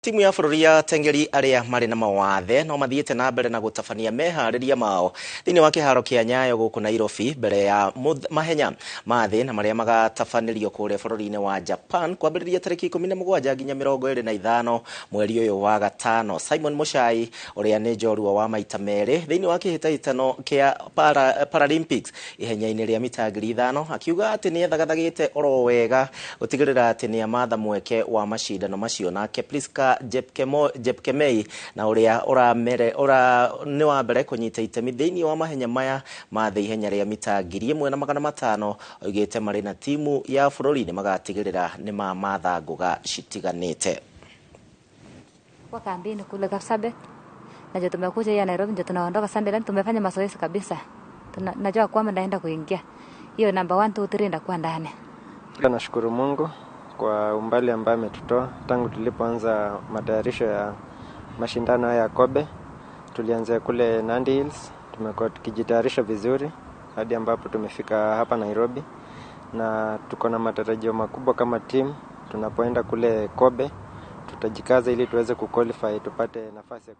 Timu ya bũrũri ya ateng'eri arĩa marĩ na mawathe no mathiĩte na mbere na gũtabania meharĩria mao thĩinĩ wa kĩharo kĩa Nyayo gũkũ Nairobi mbere ya mahenya ma thĩ na marĩa magatabanĩrio kũrĩa bũrũri-inĩ wa Japan kwambĩrĩria tarĩki 17 nginya 25 mweri ũyũ wa gatano. Simon Muchai ũrĩa nĩ njorua wa maita merĩ thĩinĩ wa kĩhĩtahĩtano kĩa Paralympics ihenya-inĩ rĩa mita 5000 akiuga atĩ nĩ ethagathagĩte oro wega gũtigĩrĩra atĩ nĩ amatha mweke wa macindano macio. Nake Priska Jepkemei na ũrĩa ũramere ũra nĩ wa mbere kũnyita itemi thĩinĩ wa mahenya maya ma thĩ ihenya rĩa mita 1500 oigĩte marĩ na timu ya bũrũri nĩ magatigĩrĩra nĩ mamatha ngũga citiganĩte. Kwa kambini kule Kapsabet na ndio tumekuja ya Nairobi, ndio tunaondoka Sunday, lakini tumefanya mazoezi kabisa. Najua kwamba naenda kuingia hiyo namba 1 2 3 ndakuwa ndani. Nashukuru Mungu kwa umbali ambaye ametutoa tangu tulipoanza matayarisho ya mashindano haya ya Kobe. Tulianzia kule Nandi Hills, tumekuwa tukijitayarisha vizuri hadi ambapo tumefika hapa Nairobi, na tuko na matarajio makubwa kama team. Tunapoenda kule Kobe tutajikaza ili tuweze kuqualify tupate nafasi ya